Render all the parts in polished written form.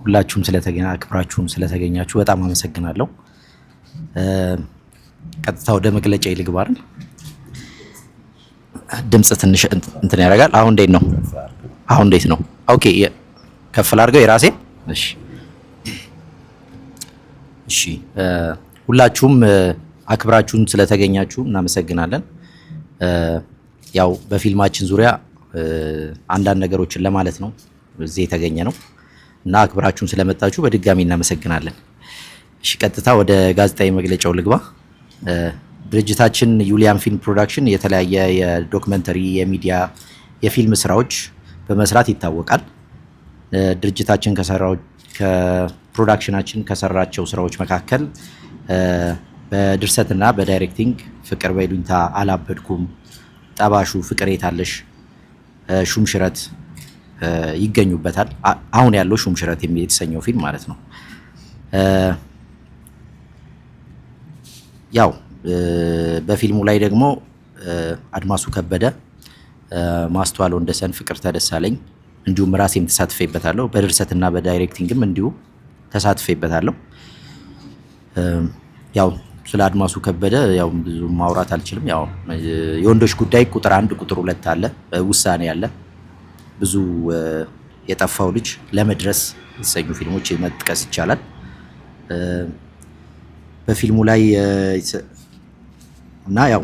ሁላችሁም አክብራችሁም ስለተገኛችሁ በጣም አመሰግናለሁ። ቀጥታ ወደ መግለጫ ልግባ አይደል? ድምጽ ትንሽ እንትን ያደርጋል። አሁን እንዴት ነው? አሁን እንዴት ነው? Okay፣ ከፍ ላድርገው የራሴን። እሺ፣ እሺ። ሁላችሁም አክብራችሁን ስለተገኛችሁ እናመሰግናለን። ያው በፊልማችን ዙሪያ አንዳንድ ነገሮችን ለማለት ነው እዚህ የተገኘ ነው እና አክብራችሁን ስለመጣችሁ በድጋሚ እናመሰግናለን። እሺ፣ ቀጥታ ወደ ጋዜጣዊ መግለጫው ልግባ። ድርጅታችን ዩሊያን ፊልም ፕሮዳክሽን የተለያየ የ documentary፣ የሚዲያ፣ የፊልም ስራዎች በመስራት ይታወቃል። ድርጅታችን ከሰራው ከ production ኣችን ከሰራቸው ስራዎች መካከል በድርሰትና በ directing ፍቅር በይሉኝታ፣ አላበድኩም፣ ጠባሹ፣ ፍቅር የታለሽ፣ ሹምሽረት ይገኙበታል። አሁን ያለው ሹምሽረት የተሰኘው ፊልም ማለት ነው። ያው በፊልሙ ላይ ደግሞ አድማሱ ከበደ፣ ማስተዋል ወንደሰን፣ ፍቅርተ ደሳለኝ እንዲሁም ራሴም ተሳትፌበታለሁ። በድርሰትና በ directing ም እንዲሁ ተሳትፌበታለሁ። ያው ስለ አድማሱ ከበደ ያው ብዙ ማውራት አልችልም። ያው የወንዶች ጉዳይ ቁጥር 1 ቁጥር 2 አለ፣ ውሳኔ አለ፣ ብዙ የጠፋው ልጅ፣ ለመድረስ የተሰኙ ፊልሞች መጥቀስ ይቻላል። በፊልሙ ላይ እና ያው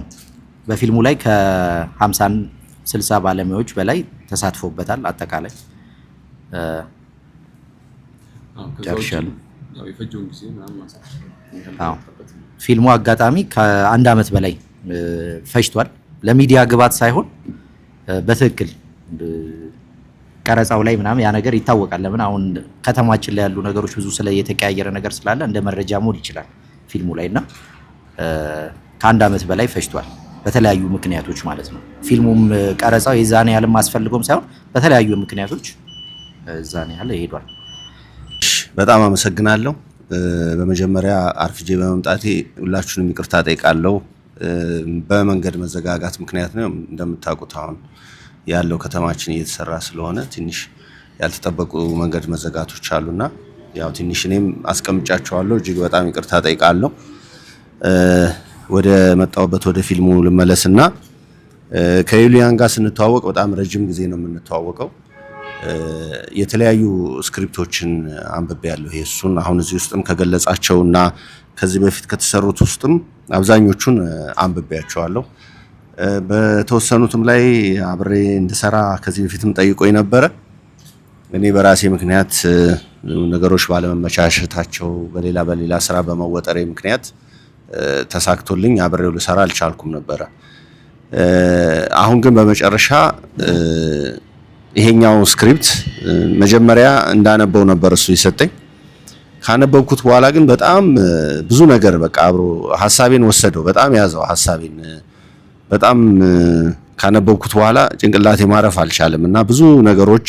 በፊልሙ ላይ ከ50 60 ባለሙያዎች በላይ ተሳትፎበታል። አጠቃላይ ጨርሻለሁ። አዎ፣ ፊልሙ አጋጣሚ ከአንድ ዓመት በላይ ፈጅቷል። ለሚዲያ ግባት ሳይሆን በትክክል ቀረጻው ላይ ምናምን ያ ነገር ይታወቃል። ለምን አሁን ከተማችን ላይ ያሉ ነገሮች ብዙ ስለ የተቀያየረ ነገር ስላለ እንደ መረጃ መሆን ይችላል ፊልሙ ላይ እና ከአንድ ዓመት በላይ ፈጅቷል። በተለያዩ ምክንያቶች ማለት ነው። ፊልሙም ቀረጻው የዛን ያህልም አስፈልጎም ሳይሆን በተለያዩ ምክንያቶች እዛን ያህል ሄዷል። በጣም አመሰግናለሁ። በመጀመሪያ አርፍጄ በመምጣቴ ሁላችሁንም ይቅርታ ጠይቃለሁ። በመንገድ መዘጋጋት ምክንያት ነው። እንደምታውቁት አሁን ያለው ከተማችን እየተሰራ ስለሆነ ትንሽ ያልተጠበቁ መንገድ መዘጋቶች አሉና ያው ትንሽ እኔም አስቀምጫቸዋለሁ። እጅግ በጣም ይቅርታ ጠይቃለሁ። ወደ መጣሁበት ወደ ፊልሙ ልመለስና ከዩሊያን ጋር ስንተዋወቅ በጣም ረጅም ጊዜ ነው የምንተዋወቀው። የተለያዩ script ኦችን አንብቤያለሁ። የእሱን አሁን እዚህ ውስጥም ከገለጻቸው እና ከዚህ በፊት ከተሰሩት ውስጥም አብዛኞቹን አንብቤያቸዋለሁ። በተወሰኑትም ላይ አብሬ እንድሰራ ከዚህ በፊትም ጠይቆኝ ነበረ። እኔ በራሴ ምክንያት ነገሮች ባለመመቻቸታቸው በሌላ በሌላ ስራ በመወጠሬ ምክንያት ተሳክቶልኝ አብሬው ልሰራ አልቻልኩም ነበረ። አሁን ግን በመጨረሻ ይሄኛው script መጀመሪያ እንዳነበው ነበር እሱ የሰጠኝ። ካነበብኩት በኋላ ግን በጣም ብዙ ነገር በቃ አብሮ ሀሳቤን ወሰደው፣ በጣም ያዘው ሀሳቤን። በጣም ካነበብኩት በኋላ ጭንቅላቴ ማረፍ አልቻለም እና ብዙ ነገሮች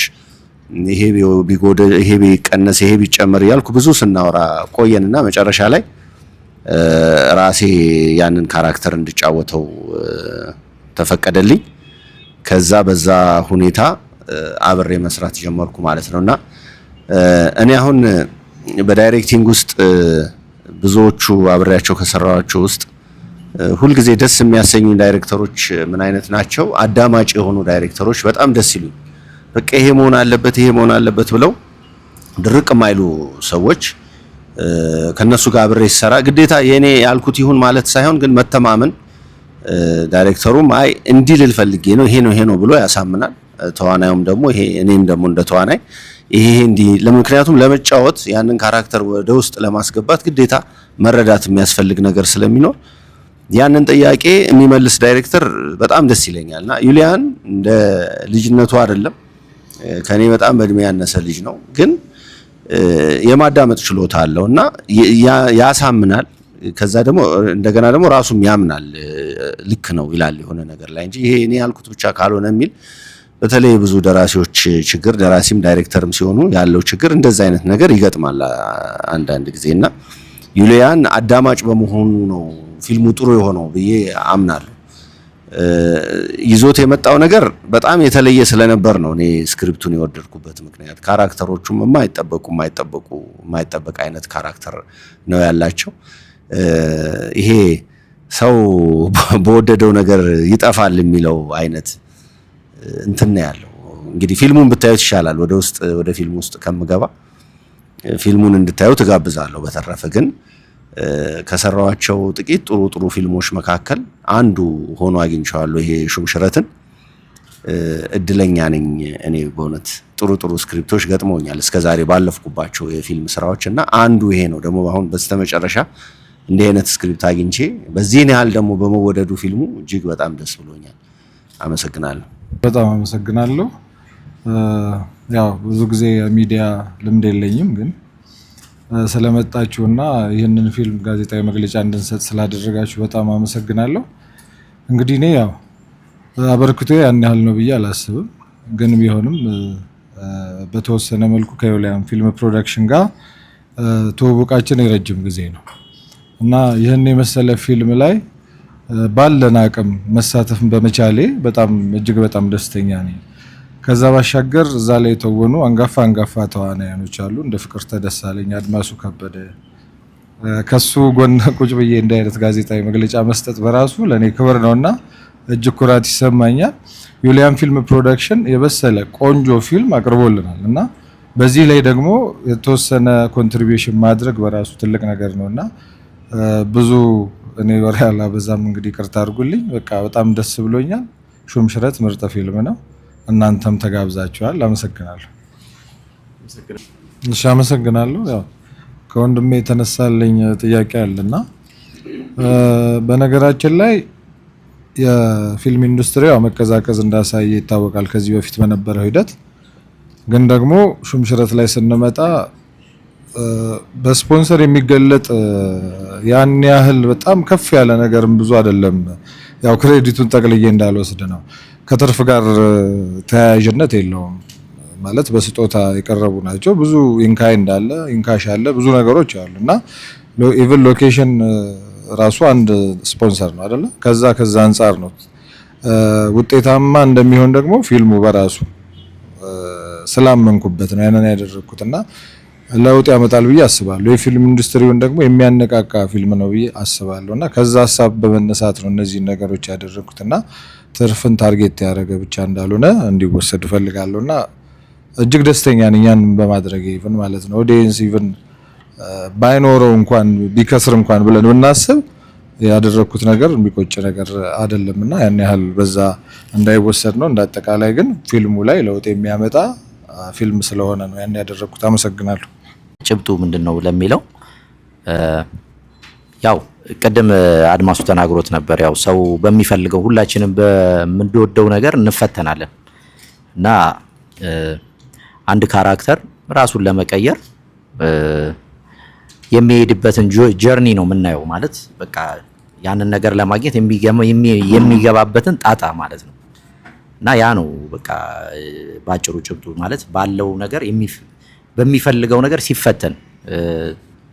ይሄ ቢጎደል፣ ይሄ ቢቀነስ፣ ይሄ ቢጨመር እያልኩ ብዙ ስናወራ ቆየንና መጨረሻ ላይ ራሴ ያንን character እንድጫወተው ተፈቀደልኝ። ከዛ በዛ ሁኔታ አብሬ መስራት ጀመርኩ ማለት ነው። እና እኔ አሁን በ directing ውስጥ ብዙዎቹ አብሬያቸው ከሰራኋቸው ውስጥ ሁልጊዜ ደስ የሚያሰኙ ዳይሬክተሮች ምን አይነት ናቸው? አዳማጭ የሆኑ ዳይሬክተሮች በጣም ደስ ይሉኝ። በቃ ይሄ መሆን አለበት፣ ይሄ መሆን አለበት ብለው ድርቅ የማይሉ ሰዎች ከነሱ ጋር አብሬ ስሰራ ግዴታ የኔ ያልኩት ይሁን ማለት ሳይሆን ግን መተማመን፣ ዳይሬክተሩም አይ እንዲህ ልል ፈልጌ ነው፣ ይሄ ነው ይሄ ነው ብሎ ያሳምናል። ተዋናዩም ደግሞ ይሄ እኔም ደግሞ እንደ ተዋናይ ይሄ እንዲህ፣ ለምክንያቱም ለመጫወት ያንን character ወደ ውስጥ ለማስገባት ግዴታ መረዳት የሚያስፈልግ ነገር ስለሚኖር ያንን ጥያቄ የሚመልስ ዳይሬክተር በጣም ደስ ይለኛል። እና ዩሊያን እንደ ልጅነቱ አይደለም፣ ከኔ በጣም በእድሜ ያነሰ ልጅ ነው፣ ግን የማዳመጥ ችሎታ አለው እና ያሳምናል። ከዛ ደግሞ እንደገና ደግሞ ራሱም ያምናል፣ ልክ ነው ይላል የሆነ ነገር ላይ እንጂ ይሄ እኔ ያልኩት ብቻ ካልሆነ የሚል። በተለይ ብዙ ደራሲዎች ችግር፣ ደራሲም ዳይሬክተርም ሲሆኑ ያለው ችግር እንደዛ አይነት ነገር ይገጥማል አንዳንድ ጊዜ እና ዩሊያን አዳማጭ በመሆኑ ነው ፊልሙ ጥሩ የሆነው ብዬ አምናለሁ። ይዞት የመጣው ነገር በጣም የተለየ ስለነበር ነው እኔ script ኡን የወደድኩበት ምክንያት። Character ኦቹም የማይጠበቁ የማይጠበቁ የማይጠበቅ አይነት character ነው ያላቸው። ይሄ ሰው በወደደው ነገር ይጠፋል የሚለው አይነት እንትን ነው ያለው። እንግዲህ ፊልሙን ብታዩት ይሻላል። ወደ ውስጥ ወደ ፊልሙ ውስጥ ከምገባ ፊልሙን እንድታዩ ትጋብዛለሁ። በተረፈ ግን ከሰራኋቸው ጥቂት ጥሩ ጥሩ ፊልሞች መካከል አንዱ ሆኖ አግኝቼዋለሁ። ይሄ ሹምሽረትን እድለኛ ነኝ እኔ፣ በእውነት ጥሩ ጥሩ script ኦች ገጥመውኛል እስከዛሬ ባለፍኩባቸው የፊልም ስራዎች እና አንዱ ይሄ ነው። ደግሞ አሁን በስተመጨረሻ እንዲህ አይነት script አግኝቼ በዚህን ያህል ደግሞ በመወደዱ ፊልሙ እጅግ በጣም ደስ ብሎኛል። አመሰግናለሁ። በጣም አመሰግናለሁ። ያው ብዙ ጊዜ የሚዲያ ልምድ የለኝም፣ ግን ስለመጣችሁና ይህንን ፊልም ጋዜጣዊ መግለጫ እንድንሰጥ ስላደረጋችሁ በጣም አመሰግናለሁ። እንግዲህ እኔ ያው አበርክቶ ያን ያህል ነው ብዬ አላስብም፣ ግን ቢሆንም በተወሰነ መልኩ ከዩሊያን ፊልም ፕሮዳክሽን ጋር ትውውቃችን የረጅም ጊዜ ነው እና ይህን የመሰለ ፊልም ላይ ባለን አቅም መሳተፍን በመቻሌ በጣም እጅግ በጣም ደስተኛ ነኝ። ከዛ ባሻገር እዛ ላይ የተወኑ አንጋፋ አንጋፋ ተዋናያኖች አሉ፣ እንደ ፍቅርተ ደሳለኝ፣ አድማሱ ከበደ። ከሱ ጎን ቁጭ ብዬ እንዲህ አይነት ጋዜጣዊ መግለጫ መስጠት በራሱ ለእኔ ክብር ነውና እጅግ ኩራት ይሰማኛል። ዩሊያን ፊልም ፕሮዳክሽን የበሰለ ቆንጆ ፊልም አቅርቦልናል እና በዚህ ላይ ደግሞ የተወሰነ contribution ማድረግ በራሱ ትልቅ ነገር ነው እና ብዙ እኔ ወሬ አላበዛም። እንግዲህ ይቅርታ አድርጉልኝ። በቃ በጣም ደስ ብሎኛል። ሹምሽረት ምርጥ ፊልም ነው። እናንተም ተጋብዛችኋል። አመሰግናለሁ። እሺ፣ አመሰግናለሁ። ያው ከወንድሜ የተነሳልኝ ጥያቄ አለና በነገራችን ላይ የፊልም ኢንዱስትሪ ያው መቀዛቀዝ እንዳሳየ ይታወቃል ከዚህ በፊት በነበረው ሂደት። ግን ደግሞ ሹምሽረት ላይ ስንመጣ በስፖንሰር የሚገለጥ ያን ያህል በጣም ከፍ ያለ ነገርም ብዙ አይደለም። ያው credit ኡን ጠቅልዬ እንዳልወስድ ነው። ከትርፍ ጋር ተያያዥነት የለውም፣ ማለት በስጦታ የቀረቡ ናቸው። ብዙ in kind አለ፣ in cash አለ፣ ብዙ ነገሮች አሉ እና even location ራሱ አንድ ስፖንሰር ነው አይደለ? ከዛ ከዛ አንጻር ነው ውጤታማ እንደሚሆን ደግሞ ፊልሙ በራሱ ስላመንኩበት ነው ያንን ያደረግኩት እና ለውጥ ያመጣል ብዬ አስባለሁ። የፊልም ኢንዱስትሪውን ደግሞ የሚያነቃቃ ፊልም ነው ብዬ አስባለሁ እና ከዛ ሀሳብ በመነሳት ነው እነዚህን ነገሮች ያደረግኩት እና ትርፍን target ያደረገ ብቻ እንዳልሆነ እንዲወሰድ እፈልጋለሁ እና እጅግ ደስተኛ ነኝ ያንን በማድረግ even ማለት ነው። Audience even ባይኖረው እንኳን፣ ቢከስር እንኳን ብለን ብናስብ ያደረግኩት ነገር የሚቆጭ ነገር አይደለም እና ያን ያህል በዛ እንዳይወሰድ ነው። እንዳጠቃላይ ግን ፊልሙ ላይ ለውጥ የሚያመጣ ፊልም ስለሆነ ነው ያን ያደረግኩት። አመሰግናለሁ። ጭብጡ ምንድን ነው ለሚለው ያው ቅድም አድማሱ ተናግሮት ነበር። ያው ሰው በሚፈልገው፣ ሁላችንም በምንወደው ነገር እንፈተናለን እና አንድ character ራሱን ለመቀየር የሚሄድበትን journey ነው የምናየው። ማለት በቃ ያንን ነገር ለማግኘት የሚገባበትን ጣጣ ማለት ነው። እና ያ ነው በቃ ባጭሩ ጭብጡ፣ ማለት ባለው ነገር፣ በሚፈልገው ነገር ሲፈተን፣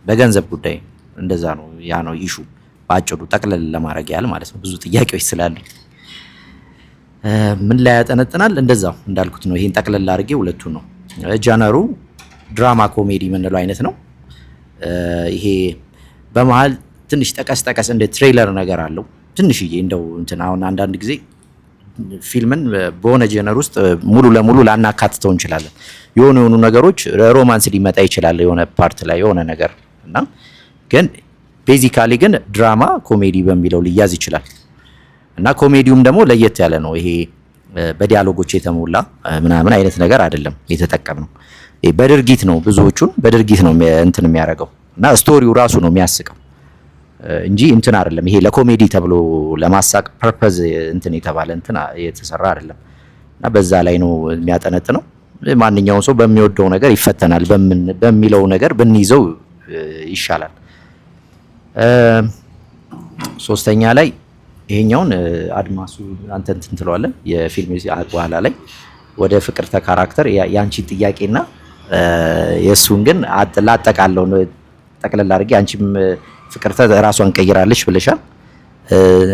በገንዘብ ጉዳይ እንደዛ ነው። ያ ነው issue ባጭሩ ጠቅለል ለማድረግ ያህል ማለት ነው። ብዙ ጥያቄዎች ስላሉ ምን ላይ ያጠነጥናል? እንደዛው እንዳልኩት ነው። ይሄን ጠቅለል አድርጌ ሁለቱ ነው። Genre ኡ ድራማ ኮሜዲ የምንለው አይነት ነው። ይሄ በመሀል ትንሽ ጠቀስ ጠቀስ እንደ thriller ነገር አለው። ትንሽዬ እንደው እንትን፣ አሁን አንዳንድ ጊዜ ፊልምን በሆነ genre ውስጥ ሙሉ ለሙሉ ላናካትተው እንችላለን። የሆኑ የሆኑ ነገሮች romance ሊመጣ ይችላል የሆነ part ላይ የሆነ ነገር እና ግን basically ግን ድራማ ኮሜዲ በሚለው ሊያዝ ይችላል። እና ኮሜዲውም ደግሞ ለየት ያለ ነው። ይሄ በ dialogue ኦች የተሞላ ምናምን አይነት ነገር አይደለም የተጠቀምነው። በድርጊት ነው፣ ብዙዎቹን በድርጊት ነው እንትን የሚያደርገው እና story ው ራሱ ነው የሚያስቀው እንጂ እንትን አይደለም። ይሄ ለኮሜዲ ተብሎ ለማሳቅ purpose እንትን የተባለ እንትን የተሰራ አይደለም እና በዛ ላይ ነው የሚያጠነጥነው። ማንኛውም ሰው በሚወደው ነገር ይፈተናል በሚለው ነገር ብንይዘው ይሻላል። ሶስተኛ ላይ ይሄኛውን አድማሱ አንተ እንትን ትለዋለህ፣ የፊልም በኋላ ላይ ወደ ፍቅርተ character የአንቺን ጥያቄና የእሱን ግን ላጠቃለው ጠቅለል አድርጌ፣ አንቺም ፍቅርተ ራሷን ቀይራለች ብለሻል።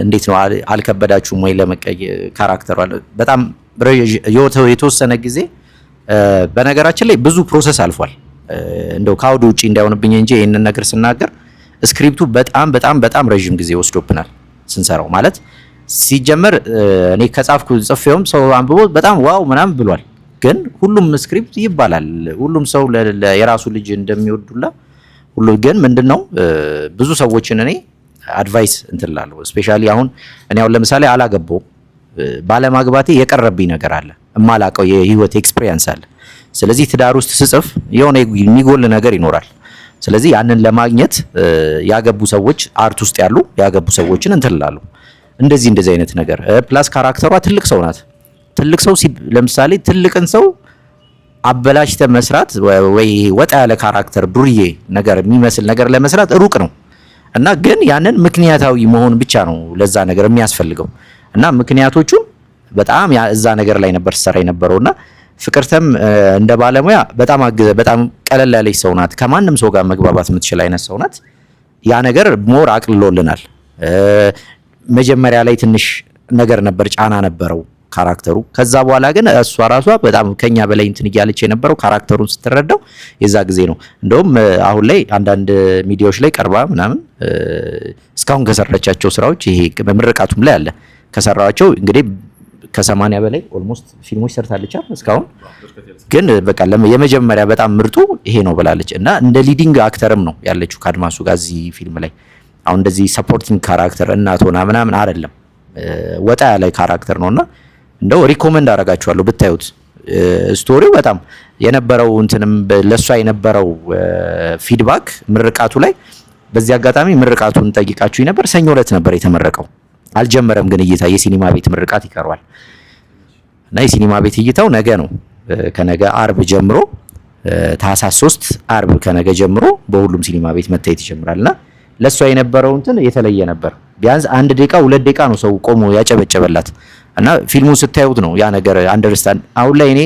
እንዴት ነው አልከበዳችሁም ወይ ለመቀየር character ሯ? በጣም የተወሰነ ጊዜ፣ በነገራችን ላይ ብዙ process አልፏል። እንደው ከአውዱ ውጪ እንዳይሆንብኝ እንጂ ይህንን ነገር ስናገር script ኡ በጣም በጣም በጣም ረዥም ጊዜ ወስዶብናል ስንሰራው። ማለት ሲጀመር እኔ ከጻፍኩ ጽፌውም ሰው አንብቦ በጣም wow ምናምን ብሏል። ግን ሁሉም script ይባላል፣ ሁሉም ሰው የራሱ ልጅ እንደሚወዱላ ሁሉ፣ ግን ምንድነው ብዙ ሰዎችን እኔ advice እንትን እላለሁ። Especially አሁን እኔ አሁን ለምሳሌ አላገባሁም። ባለማግባቴ የቀረብኝ ነገር አለ፣ እማላቀው የህይወት experience አለ። ስለዚህ ትዳር ውስጥ ስጽፍ የሆነ የሚጎል ነገር ይኖራል። ስለዚህ ያንን ለማግኘት ያገቡ ሰዎች፣ art ውስጥ ያሉ ያገቡ ሰዎችን እንትን እላለሁ። እንደዚህ እንደዚህ አይነት ነገር፣ plus character ሯ ትልቅ ሰው ናት። ትልቅ ሰው ለምሳሌ ትልቅን ሰው አበላሽተ መስራት ወይ ወጣ ያለ character ዱርዬ ነገር የሚመስል ነገር ለመስራት ሩቅ ነው። እና ግን ያንን ምክንያታዊ መሆን ብቻ ነው ለዛ ነገር የሚያስፈልገው። እና ምክንያቶቹን በጣም እዛ ነገር ላይ ነበር ሰራ የነበረውና ፍቅርተም እንደ ባለሙያ በጣም አግዘ፣ በጣም ቀለል ያለች ሰው ናት። ከማንም ሰው ጋር መግባባት የምትችል አይነት ሰው ናት። ያ ነገር more አቅልሎልናል። መጀመሪያ ላይ ትንሽ ነገር ነበር፣ ጫና ነበረው character ኡ። ከዛ በኋላ ግን እሷ ራሷ በጣም ከኛ በላይ እንትን እያለች የነበረው character ኡን ስትረዳው የዛ ጊዜ ነው። እንደውም አሁን ላይ አንዳንድ ሚዲያዎች ላይ ቀርባ ምናምን እስካሁን ከሰራቻቸው ስራዎች፣ ይሄ በምርቃቱም ላይ አለ፣ ከሰራቸው እንግዲህ ከ80 በላይ almost ፊልሞች ሰርታለች አይደል እስካሁን፣ ግን በቃ የመጀመሪያ በጣም ምርጡ ይሄ ነው ብላለች። እና እንደ leading actor ም ነው ያለችው ከአድማሱ ጋር እዚህ ፊልም ላይ። አሁን እንደዚህ supporting character እናት ሆና ምናምን አይደለም፣ ወጣ ያለ character ነውና እንደው recommend አደርጋችኋለሁ ብታዩት። Story ው በጣም የነበረው እንትንም ለሷ የነበረው feedback ምርቃቱ ላይ፣ በዚህ አጋጣሚ ምርቃቱን ጠይቃችሁ ነበር። ሰኞ ዕለት ነበር የተመረቀው። አልጀመረም ግን እይታ፣ የሲኒማ ቤት ምርቃት ይቀረዋል እና የሲኒማ ቤት እይታው ነገ ነው። ከነገ አርብ ጀምሮ፣ ታህሳስ 3 አርብ ከነገ ጀምሮ በሁሉም ሲኒማ ቤት መታየት ይጀምራል። እና ለእሷ የነበረው እንትን የተለየ ነበር። ቢያንስ 1 ደቂቃ 2 ደቂቃ ነው ሰው ቆሞ ያጨበጨበላት። እና ፊልሙን ስታዩት ነው ያ ነገር understand። አሁን ላይ እኔ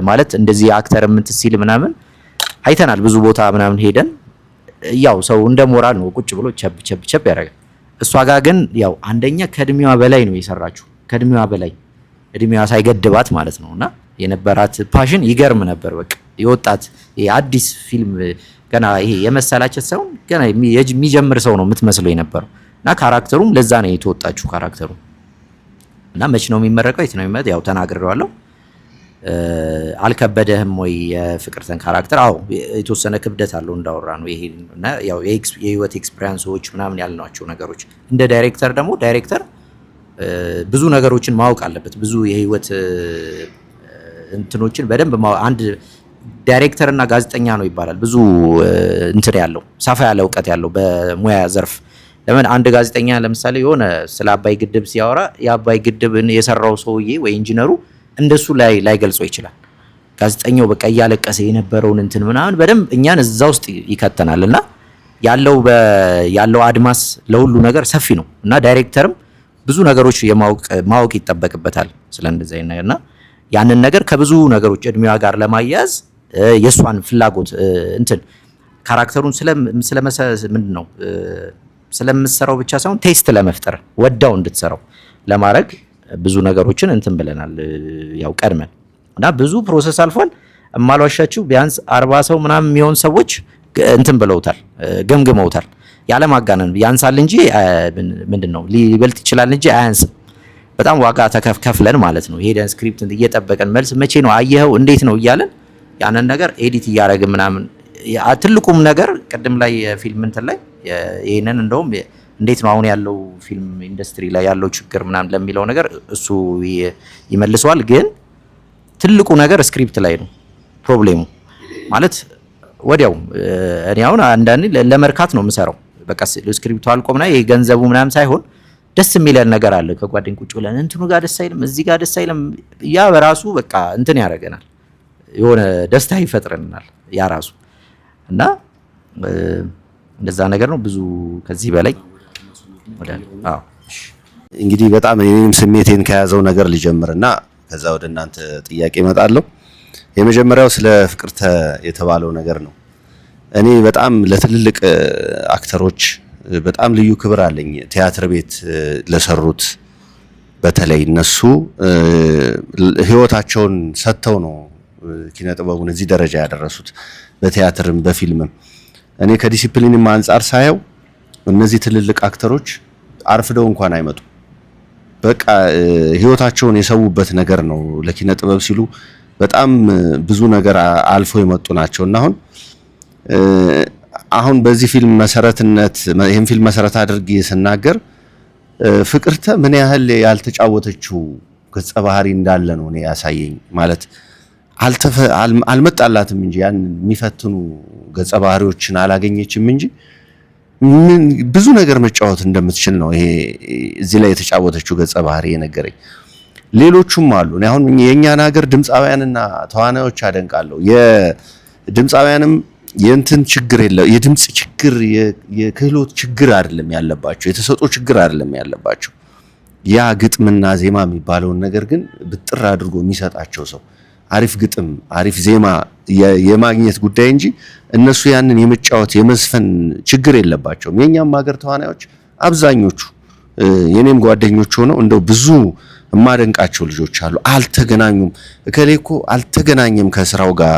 ማለት እንደዚህ actor እንትን ሲል ምናምን አይተናል፣ ብዙ ቦታ ምናምን ሄደን ያው ሰው እንደ ሞራል ነው ቁጭ ብሎ ቸብ ቸብ ቸብ ያደርጋል። እሷ ጋር ግን ያው አንደኛ ከእድሜዋ በላይ ነው የሰራችው፣ ከእድሜዋ በላይ፣ እድሜዋ ሳይገድባት ማለት ነው። እና የነበራት passion ይገርም ነበር። በቃ የወጣት አዲስ ፊልም ገና ይሄ የመሰላቸት ሳይሆን ገና የሚጀምር ሰው ነው የምትመስለው የነበረው። እና character ኡም ለዛ ነው የተወጣችው character ኡ። እና መች ነው የሚመረቀው? የት ነው የሚመረቀው? ያው ተናግሬዋለሁ። አልከበደህም ወይ የፍቅርተን character? አዎ፣ የተወሰነ ክብደት አለው እንዳወራ ነው ይሄ። እና ያው የህይወት experience ኦች ምናምን ያልናቸው ነገሮች፣ እንደ ዳይሬክተር ደግሞ ዳይሬክተር ብዙ ነገሮችን ማወቅ አለበት። ብዙ የህይወት እንትኖችን በደንብ፣ አንድ ዳይሬክተር እና ጋዜጠኛ ነው ይባላል። ብዙ እንትን ያለው፣ ሰፋ ያለ እውቀት ያለው በሙያ ዘርፍ። ለምን አንድ ጋዜጠኛ ለምሳሌ የሆነ ስለ አባይ ግድብ ሲያወራ የአባይ ግድብን የሰራው ሰውዬ ወይ ኢንጂነሩ እንደሱ ላይ ላይገልጸው ይችላል። ጋዜጠኛው በቃ እያለቀሰ የነበረውን እንትን ምናምን በደንብ እኛን እዛ ውስጥ ይከተናል። እና ያለው አድማስ ለሁሉ ነገር ሰፊ ነው። እና ዳይሬክተርም ብዙ ነገሮች የማወቅ ማወቅ ይጠበቅበታል ስለ እንደዚህ አይነት ነገር። እና ያንን ነገር ከብዙ ነገሮች እድሜዋ ጋር ለማያያዝ የእሷን ፍላጎት እንትን character ኡን ስለመሰ ምንድን ነው ስለምትሰራው ብቻ ሳይሆን taste ለመፍጠር፣ ወዳው እንድትሰራው ለማድረግ ብዙ ነገሮችን እንትን ብለናል፣ ያው ቀድመን። እና ብዙ process አልፏል። እማልዋሻችሁ ቢያንስ 40 ሰው ምናምን የሚሆን ሰዎች እንትን ብለውታል፣ ገምግመውታል። ያለማጋነን ያንሳል እንጂ፣ ምንድን ነው ሊበልጥ ይችላል እንጂ አያንስም። በጣም ዋጋ ተከፍለን ማለት ነው። ሄደን script እየጠበቀን መልስ መቼ ነው፣ አየኸው፣ እንዴት ነው እያለን ያንን ነገር edit እያደረግን ምናምን። ትልቁም ነገር ቅድም ላይ የፊልም እንትን ላይ ይሄንን እንደውም እንዴት ነው አሁን ያለው ፊልም ኢንዱስትሪ ላይ ያለው ችግር ምናምን ለሚለው ነገር እሱ ይመልሰዋል። ግን ትልቁ ነገር script ላይ ነው problem ኡ። ማለት ወዲያው እኔ አሁን አንዳንዴ ለመርካት ነው የምሰራው። በቃ script ኡ አልቆ ምናምን ይሄ ገንዘቡ ምናምን ሳይሆን ደስ የሚለን ነገር አለ። ከጓደኝ ቁጭ ብለን እንትኑ ጋር ደስ አይልም፣ እዚህ ጋር ደስ አይልም። ያ በራሱ በቃ እንትን ያደርገናል፣ የሆነ ደስታ ይፈጥርልናል ያ ራሱ። እና እንደዛ ነገር ነው። ብዙ ከዚህ በላይ ወደ አዎ። እንግዲህ በጣም እኔንም ስሜቴን ከያዘው ነገር ልጀምርና ከዛ ወደ እናንተ ጥያቄ እመጣለሁ። የመጀመሪያው ስለ ፍቅርተ የተባለው ነገር ነው። እኔ በጣም ለትልልቅ actor ኦች በጣም ልዩ ክብር አለኝ ቲያትር ቤት ለሰሩት፣ በተለይ እነሱ ህይወታቸውን ሰጥተው ነው ኪነ ጥበቡን እዚህ ደረጃ ያደረሱት፣ በቲያትርም በፊልምም። እኔ ከዲሲፕሊንም አንጻር ሳየው እነዚህ ትልልቅ actor ኦች አርፍደው እንኳን አይመጡም። በቃ ህይወታቸውን የሰዉበት ነገር ነው ለኪነ ጥበብ ሲሉ፣ በጣም ብዙ ነገር አልፈው የመጡ ናቸው። እና አሁን በዚህ ፊልም መሰረትነት፣ ይህን ፊልም መሰረት አድርጌ ስናገር ፍቅርተ ምን ያህል ያልተጫወተችው ገጸ ባህሪ እንዳለ ነው እኔ ያሳየኝ። ማለት አልመጣላትም እንጂ፣ ያን የሚፈትኑ ገጸ ባህሪዎችን አላገኘችም እንጂ ምን ብዙ ነገር መጫወት እንደምትችል ነው ይሄ እዚህ ላይ የተጫወተችው ገጸ ባህሪ የነገረኝ። ሌሎቹም አሉ። እኔ አሁን የእኛን ሀገር ድምፃውያንና ተዋናዮች አደንቃለሁ። የድምፃውያንም የእንትን ችግር የለ፣ የድምፅ ችግር፣ የክህሎት ችግር አይደለም ያለባቸው፣ የተሰጥኦ ችግር አይደለም ያለባቸው። ያ ግጥምና ዜማ የሚባለውን ነገር ግን ብጥር አድርጎ የሚሰጣቸው ሰው፣ አሪፍ ግጥም አሪፍ ዜማ የማግኘት ጉዳይ እንጂ እነሱ ያንን የመጫወት የመዝፈን ችግር የለባቸውም። የእኛም ሀገር ተዋናዮች አብዛኞቹ የኔም ጓደኞች ሆነው እንደው ብዙ የማደንቃቸው ልጆች አሉ። አልተገናኙም፣ እከሌ እኮ አልተገናኘም ከስራው ጋር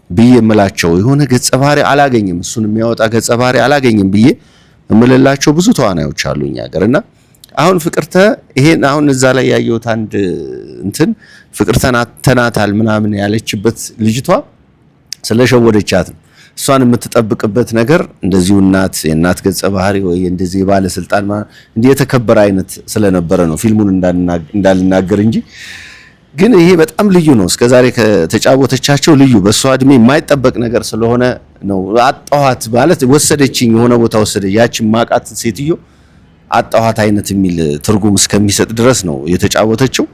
ብዬ የምላቸው፣ የሆነ ገጸ ባህሪ አላገኝም፣ እሱን የሚያወጣ ገጸ ባህሪ አላገኝም ብዬ እምልላቸው ብዙ ተዋናዮች አሉ እኛ ሀገር። እና አሁን ፍቅርተ ይሄን አሁን እዛ ላይ ያየሁት አንድ እንትን ፍቅርተን አተናታል ምናምን ያለችበት ልጅቷ ስለሸወደቻት ነው። እሷን የምትጠብቅበት ነገር እንደዚሁ እናት፣ የእናት ገጸ ባህሪ ወይ እንደዚህ የባለስልጣን እንዲህ የተከበረ አይነት ስለነበረ ነው፣ ፊልሙን እንዳልናገር እንጂ። ግን ይሄ በጣም ልዩ ነው። እስከዛሬ ከተጫወተቻቸው ልዩ፣ በእሷ እድሜ የማይጠበቅ ነገር ስለሆነ ነው። አጣኋት ማለት ወሰደችኝ፣ የሆነ ቦታ ወሰደ፣ ያችን ማቃት ሴትዮ አጣኋት አይነት የሚል ትርጉም እስከሚሰጥ ድረስ ነው የተጫወተችው።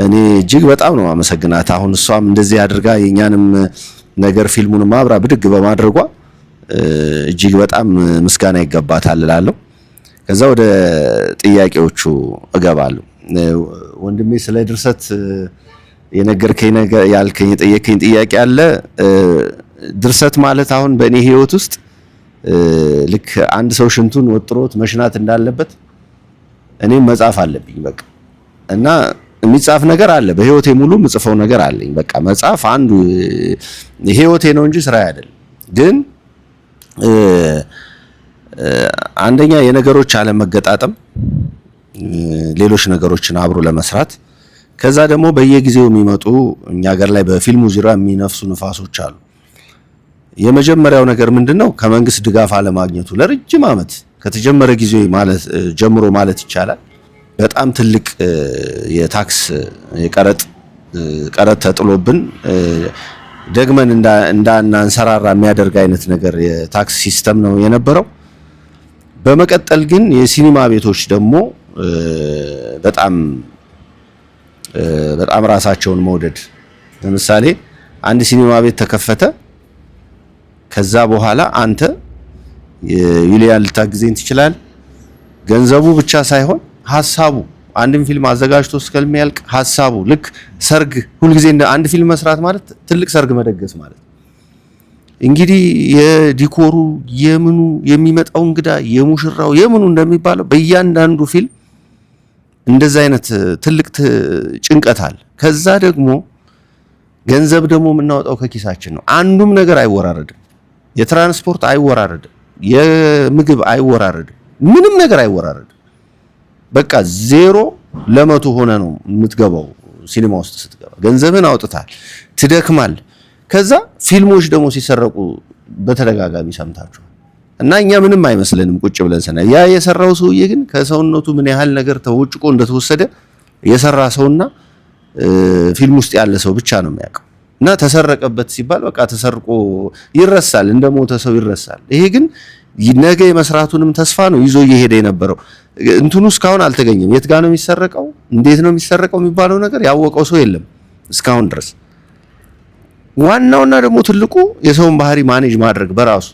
እኔ እጅግ በጣም ነው አመሰግናት። አሁን እሷም እንደዚህ አድርጋ የኛንም ነገር ፊልሙንም አብራ ብድግ በማድረጓ እጅግ በጣም ምስጋና ይገባታል እላለሁ። ከዛ ወደ ጥያቄዎቹ እገባለሁ። ወንድሜ፣ ስለ ድርሰት የነገርከኝ ነገር፣ ያልከኝ፣ የጠየከኝ ጥያቄ አለ። ድርሰት ማለት አሁን በእኔ ህይወት ውስጥ ልክ አንድ ሰው ሽንቱን ወጥሮት መሽናት እንዳለበት እኔም መጻፍ አለብኝ በቃ። እና የሚጻፍ ነገር አለ። በህይወቴ ሙሉ የምጽፈው ነገር አለኝ። በቃ መጻፍ አንዱ ህይወቴ ነው እንጂ ስራ አይደለም። ግን አንደኛ የነገሮች አለመገጣጠም ሌሎች ነገሮችን አብሮ ለመስራት፣ ከዛ ደግሞ በየጊዜው የሚመጡ እኛ ሀገር ላይ በፊልሙ ዙሪያ የሚነፍሱ ንፋሶች አሉ። የመጀመሪያው ነገር ምንድነው? ከመንግስት ድጋፍ አለማግኘቱ ለረጅም ዓመት ከተጀመረ ጊዜ ማለት ጀምሮ ማለት ይቻላል በጣም ትልቅ የታክስ የቀረጥ ቀረጥ ተጥሎብን ደግመን እንዳናንሰራራ የሚያደርግ አይነት ነገር የታክስ system ነው የነበረው። በመቀጠል ግን የሲኒማ ቤቶች ደግሞ በጣም በጣም ራሳቸውን መውደድ። ለምሳሌ አንድ ሲኒማ ቤት ተከፈተ። ከዛ በኋላ አንተ ዩሊያን ልታግዘኝ ትችላለህ። ገንዘቡ ብቻ ሳይሆን ሀሳቡ፣ አንድን ፊልም አዘጋጅቶ እስከሚያልቅ ሀሳቡ፣ ልክ ሰርግ፣ ሁልጊዜ አንድ ፊልም መስራት ማለት ትልቅ ሰርግ መደገስ ማለት፣ እንግዲህ የ decor ኡ፣ የምኑ፣ የሚመጣው እንግዳ፣ የሙሽራው፣ የምኑ እንደሚባለው በእያንዳንዱ ፊልም እንደዛ አይነት ትልቅ ጭንቀት አለ። ከዛ ደግሞ ገንዘብ ደግሞ የምናወጣው ከኪሳችን ነው። አንዱም ነገር አይወራረድም። የትራንስፖርት አይወራረድም። የምግብ አይወራረድም። ምንም ነገር አይወራረድም። በቃ 0 ለ100 ሆነ ነው የምትገባው። ሲኒማ ውስጥ ስትገባ ገንዘብን አውጥታል፣ ትደክማል። ከዛ ፊልሞች ደግሞ ሲሰረቁ በተደጋጋሚ ሰምታችኋል። እና እኛ ምንም አይመስለንም ቁጭ ብለን ስናይ፣ ያ የሰራው ሰውዬ ግን ከሰውነቱ ምን ያህል ነገር ተወጭቆ እንደተወሰደ የሰራ ሰውና ፊልም ውስጥ ያለ ሰው ብቻ ነው የሚያውቀው። እና ተሰረቀበት ሲባል በቃ ተሰርቆ ይረሳል፣ እንደሞተ ሰው ይረሳል። ይሄ ግን ነገ የመስራቱንም ተስፋ ነው ይዞ እየሄደ የነበረው። እንትኑ እስካሁን አልተገኘም። የት ጋር ነው የሚሰረቀው፣ እንዴት ነው የሚሰረቀው የሚባለው ነገር ያወቀው ሰው የለም እስካሁን ድረስ። ዋናውና ደግሞ ትልቁ የሰውን ባህሪ manage ማድረግ በራሱ፣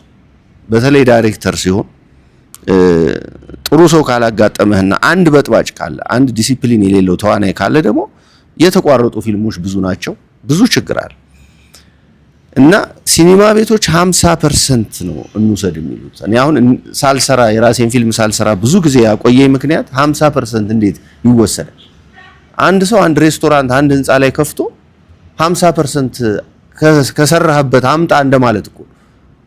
በተለይ ዳይሬክተር ሲሆን ጥሩ ሰው ካላጋጠመህና አንድ በጥባጭ ካለ፣ አንድ ዲሲፕሊን የሌለው ተዋናይ ካለ ደግሞ የተቋረጡ ፊልሞች ብዙ ናቸው። ብዙ ችግር አለ። እና ሲኒማ ቤቶች 50% ነው እንውሰድ የሚሉት። እኔ አሁን ሳልሰራ የራሴን ፊልም ሳልሰራ ብዙ ጊዜ ያቆየኝ ምክንያት 50% እንዴት ይወሰዳል? አንድ ሰው አንድ ሬስቶራንት አንድ ህንፃ ላይ ከፍቶ 50% ከሰራህበት አምጣ እንደማለት እኮ።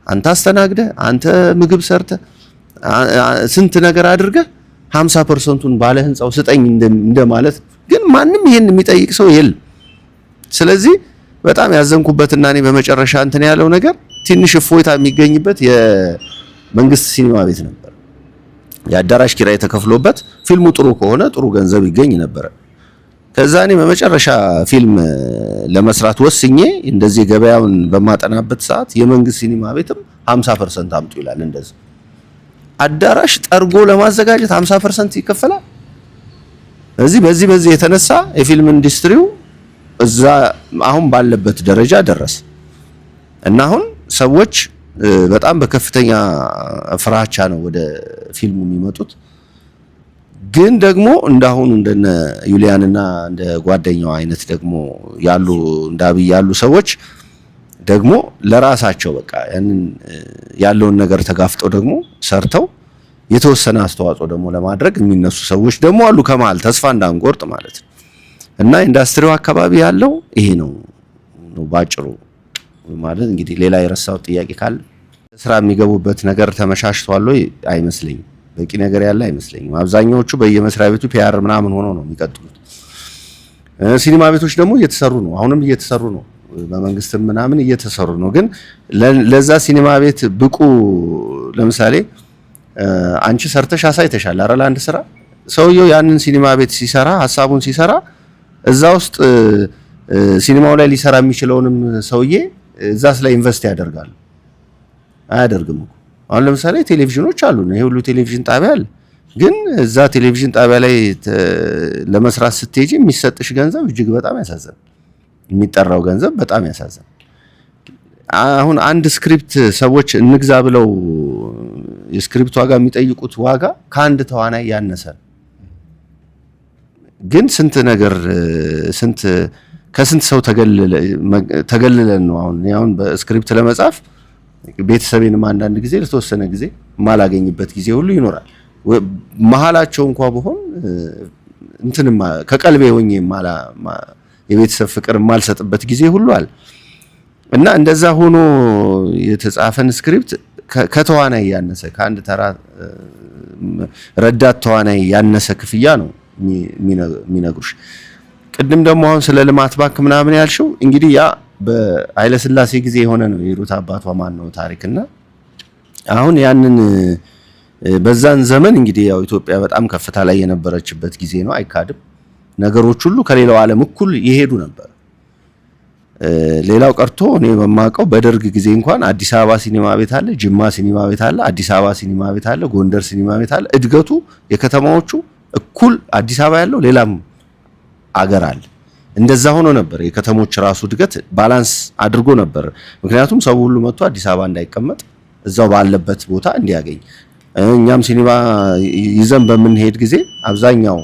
አንተ አስተናግደህ፣ አንተ ምግብ ሰርተህ፣ ስንት ነገር አድርገህ 50%ቱን ባለ ህንፃው ስጠኝ እንደማለት። ግን ማንም ይሄን የሚጠይቅ ሰው የለም። ስለዚህ በጣም ያዘንኩበትና እኔ በመጨረሻ እንትን ያለው ነገር ትንሽ እፎይታ የሚገኝበት የመንግስት ሲኒማ ቤት ነበር። የአዳራሽ ኪራይ ተከፍሎበት ፊልሙ ጥሩ ከሆነ ጥሩ ገንዘብ ይገኝ ነበር። ከዛ እኔ በመጨረሻ ፊልም ለመስራት ወስኜ እንደዚህ ገበያውን በማጠናበት ሰዓት የመንግስት ሲኒማ ቤትም 50% አምጡ ይላል። እንደዚህ አዳራሽ ጠርጎ ለማዘጋጀት 50% ይከፈላል። በዚህ የተነሳ የፊልም ኢንዱስትሪው እዛ አሁን ባለበት ደረጃ ደረሰ እና አሁን ሰዎች በጣም በከፍተኛ ፍራቻ ነው ወደ ፊልሙ የሚመጡት። ግን ደግሞ እንዳሁኑ እንደነ ዩሊያንና እንደ ጓደኛው አይነት ደግሞ ያሉ እንደ አብይ ያሉ ሰዎች ደግሞ ለራሳቸው በቃ ያንን ያለውን ነገር ተጋፍጠው ደግሞ ሰርተው የተወሰነ አስተዋጽኦ ደግሞ ለማድረግ የሚነሱ ሰዎች ደግሞ አሉ ከመሃል፣ ተስፋ እንዳንቆርጥ ማለት ነው። እና ኢንዱስትሪው አካባቢ ያለው ይሄ ነው ነው ባጭሩ ማለት። እንግዲህ ሌላ የረሳው ጥያቄ ካለ። ስራ የሚገቡበት ነገር ተመቻችቷል ወይ? አይመስለኝም። በቂ ነገር ያለ አይመስለኝም። አብዛኛዎቹ በየመስሪያ ቤቱ PR ምናምን ሆኖ ነው የሚቀጥሉት። ሲኒማ ቤቶች ደግሞ እየተሰሩ ነው፣ አሁንም እየተሰሩ ነው፣ በመንግስትም ምናምን እየተሰሩ ነው። ግን ለዛ ሲኒማ ቤት ብቁ፣ ለምሳሌ አንቺ ሰርተሽ አሳይተሻል አይደል? አንድ ስራ ሰውየው ያንን ሲኒማ ቤት ሲሰራ፣ ሀሳቡን ሲሰራ እዛ ውስጥ ሲኒማው ላይ ሊሰራ የሚችለውንም ሰውዬ እዛስ ላይ invest ያደርጋል? አያደርግም እኮ። አሁን ለምሳሌ ቴሌቪዥኖች አሉ፣ ይሄ ሁሉ ቴሌቪዥን ጣቢያ አለ። ግን እዛ ቴሌቪዥን ጣቢያ ላይ ለመስራት ስትሄጂ የሚሰጥሽ ገንዘብ እጅግ በጣም ያሳዝናል። የሚጠራው ገንዘብ በጣም ያሳዝናል። አሁን አንድ script ሰዎች እንግዛ ብለው የ script ዋጋ የሚጠይቁት ዋጋ ከአንድ ተዋናይ ያነሰ፣ ግን ስንት ነገር ስንት ከስንት ሰው ተገልለን ነው። አሁን በ script ለመጻፍ ቤተሰቤንም አንዳንድ ጊዜ ለተወሰነ ጊዜ የማላገኝበት ጊዜ ሁሉ ይኖራል። መሀላቸው እንኳ ብሆን እንትንም ከቀልቤ ሆኜ የቤተሰብ ፍቅር የማልሰጥበት ጊዜ ሁሉ አለ። እና እንደዛ ሆኖ የተጻፈን script ከተዋናይ ያነሰ፣ ከአንድ ተራ ረዳት ተዋናይ ያነሰ ክፍያ ነው የሚነግሩሽ። ቅድም ደግሞ አሁን ስለ ልማት ባንክ ምናምን ያልሽው እንግዲህ ያ በኃይለ ሥላሴ ጊዜ የሆነ ነው፣ የሂሩት አባቷ ማን ነው ታሪክና አሁን ያንን በዛን ዘመን እንግዲህ ያው ኢትዮጵያ በጣም ከፍታ ላይ የነበረችበት ጊዜ ነው፣ አይካድም። ነገሮች ሁሉ ከሌላው ዓለም እኩል ይሄዱ ነበር። ሌላው ቀርቶ እኔ በማውቀው በደርግ ጊዜ እንኳን አዲስ አበባ ሲኒማ ቤት አለ፣ ጅማ ሲኒማ ቤት አለ፣ አዲስ አበባ ሲኒማ ቤት አለ፣ ጎንደር ሲኒማ ቤት አለ። እድገቱ የከተማዎቹ እኩል አዲስ አበባ ያለው ሌላም አገር አለ። እንደዛ ሆኖ ነበር። የከተሞች ራሱ እድገት balance አድርጎ ነበር። ምክንያቱም ሰው ሁሉ መጥቶ አዲስ አበባ እንዳይቀመጥ እዛው ባለበት ቦታ እንዲያገኝ፣ እኛም ሲኒማ ይዘን በምንሄድ ጊዜ አብዛኛው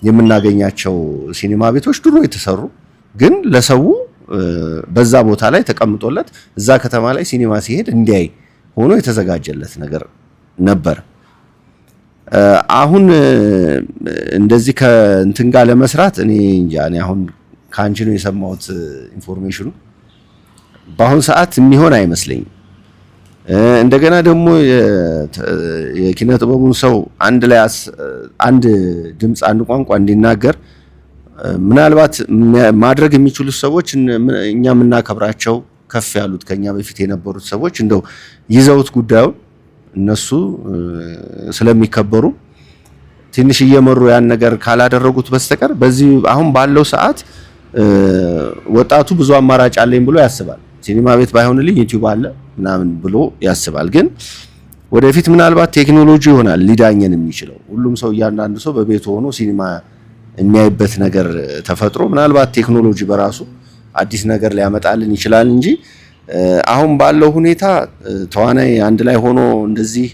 የምናገኛቸው ሲኒማ ቤቶች ድሮ የተሰሩ ግን ለሰው በዛ ቦታ ላይ ተቀምጦለት እዛ ከተማ ላይ ሲኒማ ሲሄድ እንዲያይ ሆኖ የተዘጋጀለት ነገር ነበር። አሁን እንደዚህ ከእንትን ጋር ለመስራት እኔ እንጃ፣ እኔ አሁን ከአንቺ ነው የሰማሁት information ኑ። በአሁን ሰዓት የሚሆን አይመስለኝም። እንደገና ደግሞ የኪነ ጥበቡን ሰው አንድ ላይ አንድ ድምፅ አንድ ቋንቋ እንዲናገር ምናልባት ማድረግ የሚችሉት ሰዎች እኛ የምናከብራቸው ከፍ ያሉት ከኛ በፊት የነበሩት ሰዎች እንደው ይዘውት ጉዳዩን እነሱ ስለሚከበሩ ትንሽ እየመሩ ያን ነገር ካላደረጉት በስተቀር በዚህ አሁን ባለው ሰዓት ወጣቱ ብዙ አማራጭ አለኝ ብሎ ያስባል። ሲኒማ ቤት ባይሆንልኝ ዩቲዩብ አለ ምናምን ብሎ ያስባል። ግን ወደፊት ምናልባት ቴክኖሎጂ ይሆናል ሊዳኘን የሚችለው። ሁሉም ሰው እያንዳንዱ ሰው በቤቱ ሆኖ ሲኒማ የሚያይበት ነገር ተፈጥሮ ምናልባት ቴክኖሎጂ በራሱ አዲስ ነገር ሊያመጣልን ይችላል እንጂ አሁን ባለው ሁኔታ ተዋናይ አንድ ላይ ሆኖ እንደዚህ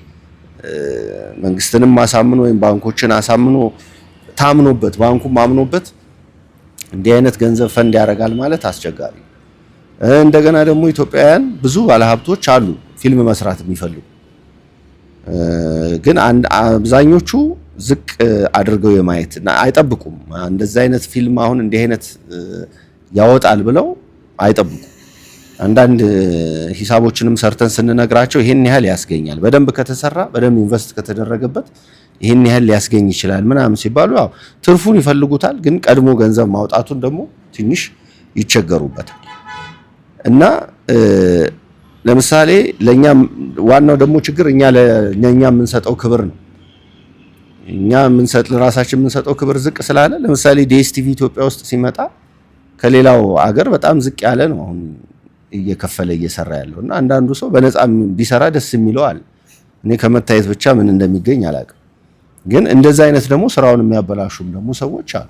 መንግስትንም አሳምኖ ወይም ባንኮችን አሳምኖ ታምኖበት ባንኩም አምኖበት እንዲህ አይነት ገንዘብ ፈንድ ያደርጋል ማለት አስቸጋሪ። እንደገና ደግሞ ኢትዮጵያውያን ብዙ ባለሀብቶች አሉ ፊልም መስራት የሚፈልጉ፣ ግን አብዛኞቹ ዝቅ አድርገው የማየት እና አይጠብቁም። እንደዚህ አይነት ፊልም አሁን እንዲህ አይነት ያወጣል ብለው አይጠብቁም። አንዳንድ ሂሳቦችንም ሰርተን ስንነግራቸው ይሄን ያህል ያስገኛል፣ በደንብ ከተሰራ፣ በደንብ invest ከተደረገበት ይሄን ያህል ሊያስገኝ ይችላል ምናምን ሲባሉ ያው ትርፉን ይፈልጉታል፣ ግን ቀድሞ ገንዘብ ማውጣቱን ደግሞ ትንሽ ይቸገሩበታል። እና ለምሳሌ ለኛ ዋናው ደግሞ ችግር እኛ ለኛ የምንሰጠው ክብር ነው። እኛ የምንሰጥ ለራሳችን የምንሰጠው ክብር ዝቅ ስላለ፣ ለምሳሌ ዲኤስቲቪ ኢትዮጵያ ውስጥ ሲመጣ ከሌላው አገር በጣም ዝቅ ያለ ነው አሁን እየከፈለ እየሰራ ያለው። እና አንዳንዱ ሰው በነፃ ቢሰራ ደስ የሚለው አለ። እኔ ከመታየት ብቻ ምን እንደሚገኝ አላውቅም። ግን እንደዛ አይነት ደግሞ ስራውን የሚያበላሹም ደግሞ ሰዎች አሉ።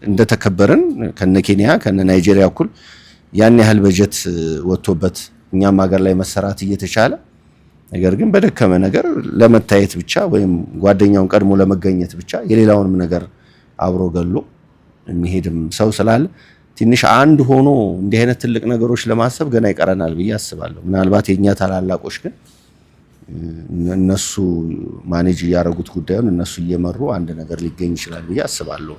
እንደተከበርን ከነ ኬንያ ከነ ናይጄሪያ እኩል ያን ያህል በጀት ወጥቶበት እኛም ሀገር ላይ መሰራት እየተቻለ፣ ነገር ግን በደከመ ነገር ለመታየት ብቻ ወይም ጓደኛውን ቀድሞ ለመገኘት ብቻ የሌላውንም ነገር አብሮ ገሎ የሚሄድም ሰው ስላለ ትንሽ አንድ ሆኖ እንዲህ አይነት ትልቅ ነገሮች ለማሰብ ገና ይቀረናል ብዬ አስባለሁ። ምናልባት የእኛ ታላላቆች ግን እነሱ manage እያደረጉት ጉዳዩን እነሱ እየመሩ አንድ ነገር ሊገኝ ይችላል ብዬ አስባለሁ።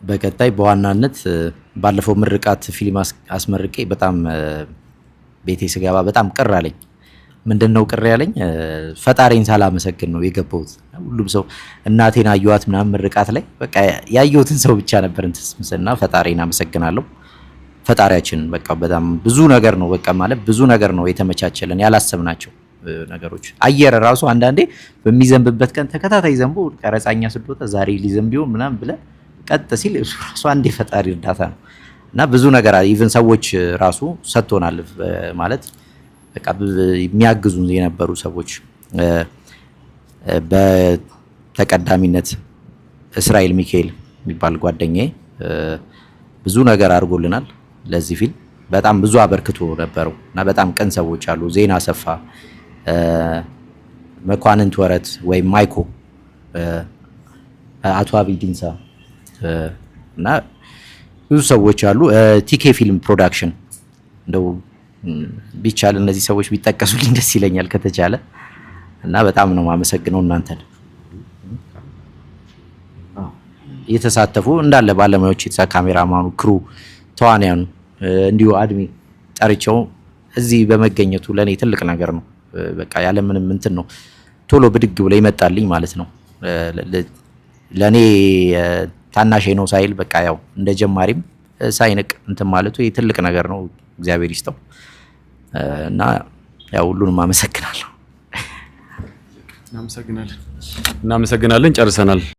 በቀጣይ በዋናነት ባለፈው ምርቃት ፊልም አስመርቄ በጣም ቤቴ ስገባ በጣም ቅር አለኝ። ምንድነው ቅር ያለኝ? ፈጣሪን ሳላመሰግን ነው የገባሁት። ሁሉም ሰው እናቴን አየኋት ምናምን ምርቃት ላይ፣ በቃ ያየሁትን ሰው ብቻ ነበር እንትን ስምስልና ፈጣሪን አመሰግናለሁ። ፈጣሪያችን በቃ በጣም ብዙ ነገር ነው፣ በቃ ማለት ብዙ ነገር ነው የተመቻቸልን፣ ያላሰብናቸው ነገሮች። አየር ራሱ አንዳንዴ በሚዘንብበት ቀን ተከታታይ ዘንቦ ቀረጻኛ ስንወጣ ዛሬ ሊዘንብ ይሆን ምናምን ብለን ቀጥ ሲል እሱ ራሱ አንድ የፈጣሪ እርዳታ ነው። እና ብዙ ነገር even ሰዎች ራሱ ሰጥቶናል፣ ማለት በቃ የሚያግዙን የነበሩ ሰዎች፣ በተቀዳሚነት እስራኤል ሚካኤል የሚባል ጓደኛዬ ብዙ ነገር አድርጎልናል። ለዚህ ፊልም በጣም ብዙ አበርክቶ ነበረው። እና በጣም ቅን ሰዎች አሉ። ዜና አሰፋ፣ መኳንንት ወረት ወይም ማይኮ፣ አቶ አብይ ዲንሳ እና ብዙ ሰዎች አሉ። ቲኬ ፊልም ፕሮዳክሽን፣ እንደው ቢቻል እነዚህ ሰዎች ቢጠቀሱልኝ ደስ ይለኛል ከተቻለ። እና በጣም ነው የማመሰግነው እናንተን፣ የተሳተፉ እንዳለ ባለሙያዎች፣ ካሜራማኑ፣ crew፣ ተዋንያኑ፣ እንዲሁ አድሚ ጠርቸው እዚህ በመገኘቱ ለእኔ ትልቅ ነገር ነው። በቃ ያለምንም እንትን ነው ቶሎ ብድግ ብሎ ይመጣልኝ ማለት ነው። ለእኔ ታናሼ ነው ሳይል፣ በቃ ያው እንደ ጀማሪም ሳይንቅ እንትን ማለቱ ይህ ትልቅ ነገር ነው። እግዚአብሔር ይስጠው እና ያው ሁሉንም አመሰግናለሁ። እናመሰግናለን። እናመሰግናለን። ጨርሰናል።